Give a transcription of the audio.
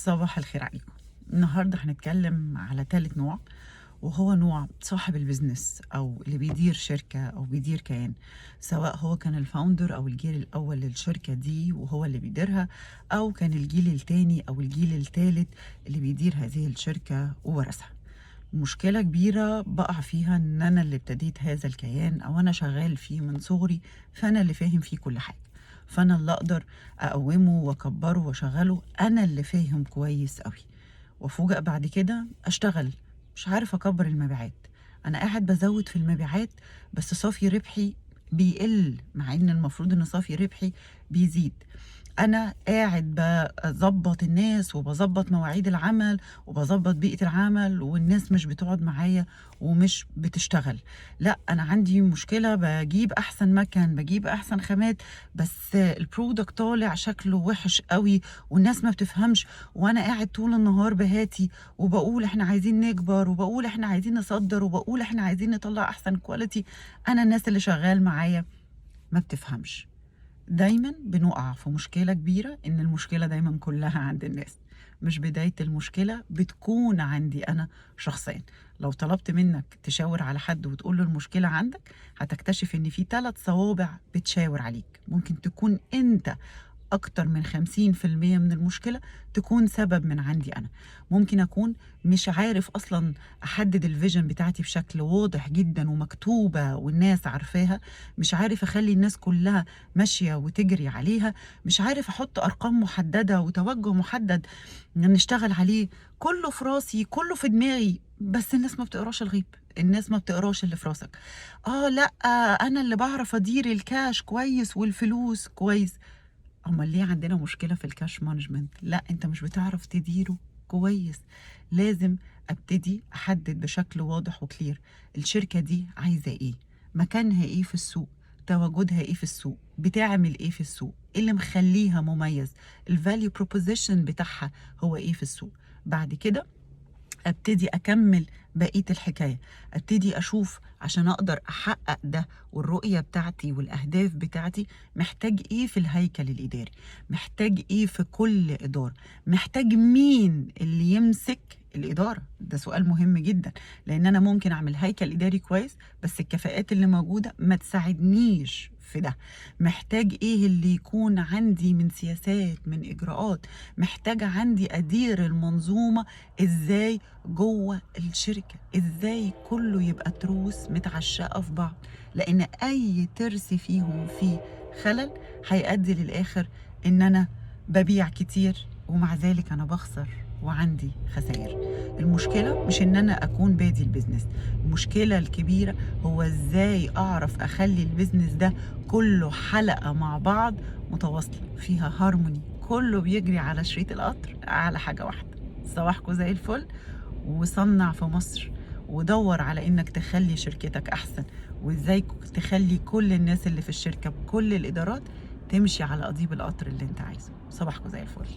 صباح الخير عليكم. النهارده هنتكلم على ثالث نوع، وهو نوع صاحب ال business او اللي بيدير شركة او بيدير كيان، سواء هو كان ال founder او الجيل الاول للشركة دي وهو اللي بيديرها، او كان الجيل الثاني او الجيل الثالث اللي بيدير هذه الشركة وورثها. مشكلة كبيرة بقع فيها ان انا اللي ابتديت هذا الكيان او انا شغال فيه من صغري، فانا اللي فاهم فيه كل حاجة، فانا اللي اقدر اقومه واكبره واشغله، انا اللي فاهم كويس قوي. وافوجئ بعد كده اشتغل مش عارف اكبر المبيعات، انا قاعد بزود في المبيعات بس صافي ربحي بيقل، مع ان المفروض ان صافي ربحي بيزيد. انا قاعد بظبط الناس وبظبط مواعيد العمل وبظبط بيئة العمل، والناس مش بتقعد معايا ومش بتشتغل. لا، انا عندي مشكلة، بجيب احسن مكن، بجيب احسن خامات، بس ال product طالع شكله وحش قوي والناس ما بتفهمش، وانا قاعد طول النهار بهاتي وبقول احنا عايزين نكبر، وبقول احنا عايزين نصدر، وبقول احنا عايزين نطلع احسن quality. انا الناس اللي شغال معايا ما بتفهمش. دايما بنقع في مشكلة كبيرة، إن المشكلة دايما كلها عند الناس، مش بداية المشكلة بتكون عندي أنا شخصيا. لو طلبت منك تشاور على حد وتقول له المشكلة عندك، هتكتشف إن في 3 صوابع بتشاور عليك. ممكن تكون أنت أكتر من 50% من المشكلة تكون سبب من عندي أنا. ممكن أكون مش عارف أصلا أحدد ال vision بتاعتي بشكل واضح جدا ومكتوبة والناس عارفاها، مش عارف أخلي الناس كلها ماشية وتجري عليها، مش عارف أحط أرقام محددة وتوجه محدد نشتغل عليه. كله في راسي، كله في دماغي، بس الناس ما بتقراش الغيب، الناس ما بتقراش اللي في راسك. لا، أنا اللي بعرف أدير الكاش كويس والفلوس كويس. امال ليه عندنا مشكلة في ال cash management؟ لا، انت مش بتعرف تديره كويس. لازم ابتدي احدد بشكل واضح و clear الشركة دي عايزة ايه، مكانها ايه في السوق، تواجدها ايه في السوق، بتعمل ايه في السوق، ايه اللي مخليها مميز، ال value proposition بتاعها هو ايه في السوق. بعد كده ابتدي اكمل بقية الحكاية، ابتدي اشوف عشان اقدر احقق ده والرؤية بتاعتي والاهداف بتاعتي محتاج ايه في الهيكل الاداري، محتاج ايه في كل ادارة، محتاج مين اللي يمسك الادارة. ده سؤال مهم جدا، لان انا ممكن اعمل هيكل اداري كويس بس الكفاءات اللي موجودة ما تساعدنيش في ده. محتاج ايه اللي يكون عندي من سياسات، من اجراءات، محتاج عندي ادير المنظومة ازاي جوه الشركة، ازاي كله يبقى تروس متعشقة في بعض، لان اي ترس فيهم فيه خلل هيؤدي للاخر ان انا ببيع كتير ومع ذلك انا بخسر وعندي خسائر. المشكلة مش ان انا اكون بادي ال business، المشكلة الكبيرة هو ازاي اعرف اخلي ال business ده كله حلقة مع بعض متواصلة فيها هارموني، كله بيجري على شريط القطر على حاجة واحدة. صباحكم زي الفل، وصنع في مصر، ودور على انك تخلي شركتك احسن، وازاي تخلي كل الناس اللي في الشركة بكل الادارات تمشي على قضيب القطر اللي انت عايزه. صباحكم زي الفل.